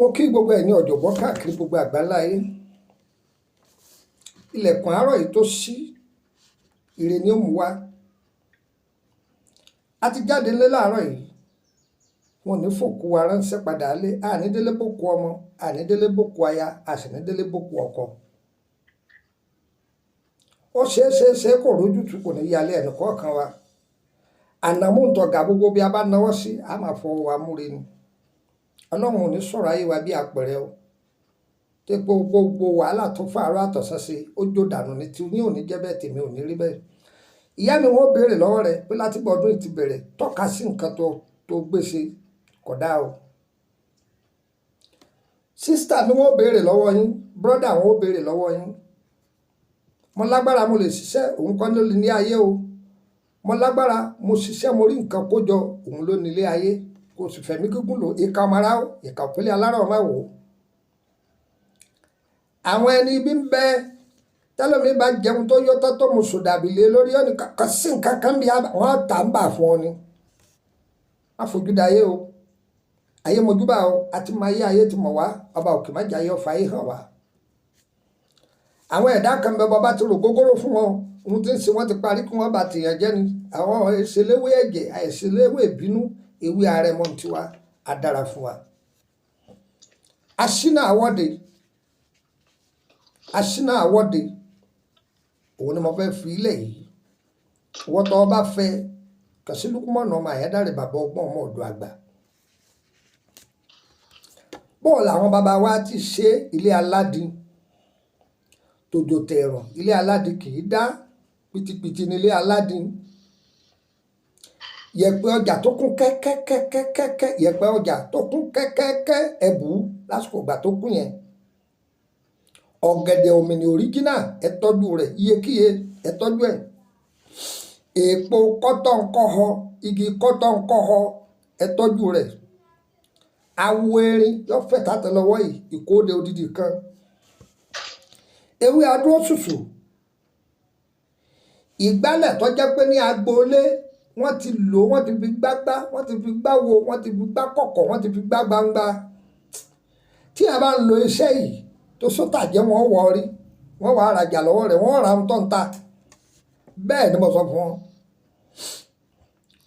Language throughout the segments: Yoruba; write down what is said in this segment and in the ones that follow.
Mo kí gbogbo ẹ̀yin ọ̀jọ̀gbọ́n káàkiri gbogbo àgbáńlá ayé. Ilẹ̀kùn àárọ̀ yìí tó ṣí, ire ni ó mú wá. A ti jáde nílé láàárọ̀ yìí, wọn ò ní fòkú wa ránṣẹ́ padà lé. A ní délé bókú ọmọ, a ní délé bókú aya, a sì ní délé bókú ọkọ. Ó ṣeé ṣeé ṣe kò rójútùú, kò ní yálé ẹnì kọ̀ọ̀kan wa. Ànàmúntọ̀gà gbogbo bí a bá náwó sí, a máa fọwọ́ wa múre ni. Ọlọ́run ò ní sọ̀rọ̀ ayé wa bí apẹ̀rẹ̀ o. Tí gbogbo wàhálà tó fàárọ̀ àtọ̀sán ṣe, ó jó dànù ní tí yín ò ní jẹ́ bẹ́ẹ̀, tèmi ò ní rí bẹ́ẹ̀. Ìyá mi, wọ́n béèrè lọ́wọ́ rẹ̀ pé láti bọ́ ọdún yìí ti bẹ̀rẹ̀, tọ́ka sí nǹkan tó gbé ṣe kódà o. Sister mi, wọ́n béèrè lọ́wọ́ yín. Brother, wọ́n béèrè lọ́wọ́ yín. Mo lágbára, mo lè ṣiṣẹ́, òun kọ́ ló ní ayé o. Mo lágbára, mo ṣiṣẹ́, mo rí nǹkan kó jọ, òun ló ní ilé ayé. Kò sì fẹ̀mí gígùn lò. Ìka ọmọ ara ó, ìka òpínlẹ̀ alárọ̀ ọmọ wò ó. Àwọn ẹni ibi ń bẹ tẹ́lẹ̀mí bá jẹun tó yọ tó mu sòdàbí lé lórí ọ̀nì kò sí nǹkan kan bí wọ́n tà ń bà fún ọ ni. Má fojú da ayé o. Ayé mojúbà o, àti máa yé ayé ti mọ̀ wá, ọba òkè má jẹ́ ayé ọ̀fà ayé hàn wá. Àwọn ẹ̀dá kan bẹ, bọba ti rò gógóró fún wọn, ohun tí ń ṣe wọ́n ti parí kí wọ́n bá tìyàn jẹ́ ni. Àwọn ìṣeléwé ẹ̀jẹ̀, àìṣeléwé ìbínú, ewé àrẹ̀mọ tiwa á dára fún wa. Aṣínà àwọ̀dè, aṣínà àwọ̀dè, òun ni mo fẹ́ fi ilẹ̀ yìí. Wọ́n tọ́ bá fẹ́ kàn sí Lukumọ̀nù ọmọ Àyádáre, bàbá ọgbọ́n, ọmọ ọ̀dọ̀ àgbà. Bọ́ọ̀ làwọn bàbá wa ti ṣe ilé aládìí tòjò tẹ̀rùn. Ilé aládìí kì í dá pitipiti ní ilé aládìí. Yẹ̀pẹ̀ ọjà tó kún kẹ́kẹ́kẹ́kẹ́kẹ́, yẹ̀pẹ̀ ọjà tó kún kẹ́kẹ́kẹ́, ẹ̀bù lásìkò ìgbà tó kún yẹn. Ọ̀gẹ̀dẹ̀ òmìnir original, ẹ tọ́jú rẹ̀, iyekíye, ẹ tọ́jú ẹ̀. Èèpo kọ́tọ̀ǹkọ́họ, igi kọ́tọ̀ǹkọ́họ, ẹ tọ́jú rẹ̀. Awo erin yóò fẹ̀ tátẹ́lẹwọ́ yìí, ìkóde odidi kan. Ewé adúró ṣùṣù, ìgbálẹ̀ tó jẹ́ pé ní agboolé wọ́n ti lò, wọ́n ti fi gbágbá, wọ́n ti fi gbáwo, wọ́n ti fi gbá kọ̀kọ̀, wọ́n ti fi gbá gbangba. Tí a bá ń lo iṣẹ́ yìí tó sótàjẹ́, wọ́n wọ̀ rí, wọ́n wàá rajà lọ́wọ́ rẹ̀, wọ́n ra ohun tó ń ta. Bẹ́ẹ̀ ni mo sọ fún wọn.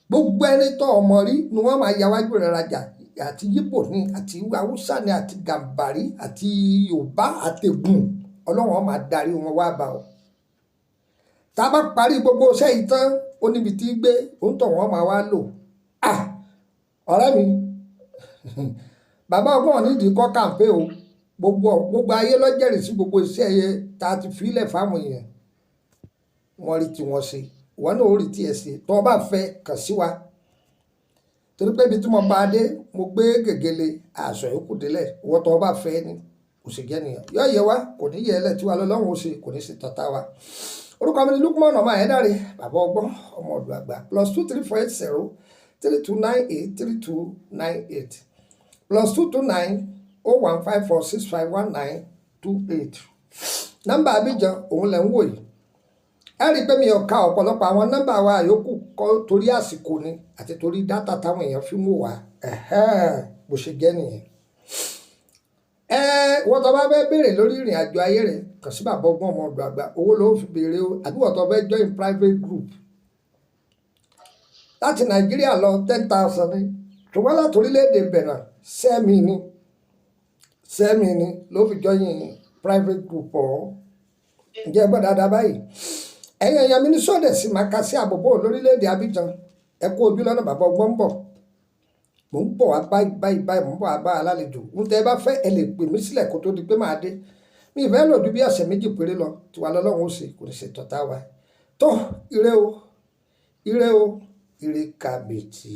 Gbogbo ẹni tó ọmọ rí ni wọ́n máa ya wájú rẹ̀ rajà, àti Yíbò ni, àti Haúsá ni, àti Gàmbàrí, àti Yorùbá, àtẹ̀gùn. Ọlọ́run máa darí wọn wá bá ọ. Tá a bá parí gbogbo iṣẹ́ yìí tán, ó níbi tí gbé òun tọ̀ wọ́n máa wá lò. Ah, ọ̀rẹ́ mi, bàbá ọgbọ́n nídìí kọ́ kàǹpé o. Gbogbo ayé ló jẹ́rìí sí gbogbo iṣẹ́ yẹn tá a ti filẹ̀ fáwọn èèyàn. Wọ́n rí tiwọn ṣe, ìwọ náà ó rí tiẹ̀ ṣe. Tó o bá fẹ́, kàn sí wa, torí pé ibi tí mo bá a dé, mo gbé gègéle aṣọ yòókù délẹ̀. Ìwọ tó o bá fẹ́ ni kò sì jẹ́ nìyẹn, yóò yẹ wá, kò ní yẹ ẹ lẹ̀ tí wàá lọ́lọ́run ó ṣe, kò ní ṣe tọ́ta wa. Orúkọ mi ni Lukman ọmọ Àyẹ́dáre, bàbá ọgbọ́n, ọmọ ọ̀dọ̀ àgbà. +234 80 3298 3298, +229 01 5465 1928. Nọ́mbà Abidjan òun lẹ̀ ń wò yìí. Ẹ rí i pé mi ò ka ọ̀pọ̀lọpọ̀ àwọn nọ́mbà wa yòókù kọ́ torí àsìkò ni àti torí data táwọn èèyàn fi ń wò wá. Bó ṣe jẹ́ nìyẹn. Ẹ wọ́n tó bá fẹ́ béèrè lórí ìrìn àjò ayé rẹ̀, kàn sí bàbá ọgbọ́n, ọmọ ọ̀dọ̀ àgbà. Owó ló fi béèrè o. Àbí wọ́n tó fẹ́ join private group láti Nàìjíríà lọ, 10,000 ni. Ṣùgbọ́n láti orílẹ̀-èdè Benin, sẹ́mi ni, sẹ́mi ni ló fi join private group ọ̀hún. Ǹjẹ́ ẹ gbọ́ dáadáa báyìí? Ẹ̀yin èèyàn mi ní sọ́ọ̀dẹ̀ sí máa ka sí àbòbò lórílẹ̀-èdè Abidjan. Ẹ kú ojú lọ́nà, bàbá ọgbọ́n ń bọ̀. Mò ń bọ̀ wá báyìí báyìí báyìí, mò ń bọ̀ wá bá alálejò. Ń tẹ́ ẹ bá fẹ́, ẹ lè pè mí sílẹ̀ kó tó di pé màá dé. Mi ì fẹ́ lò ju bí ọ̀sẹ̀ 2 péré lọ. Tiwa lọ́lọ́run ó ṣe, kò ní ṣe tọ̀tá wa. Tó ire o, ire o, ire kàbìtì.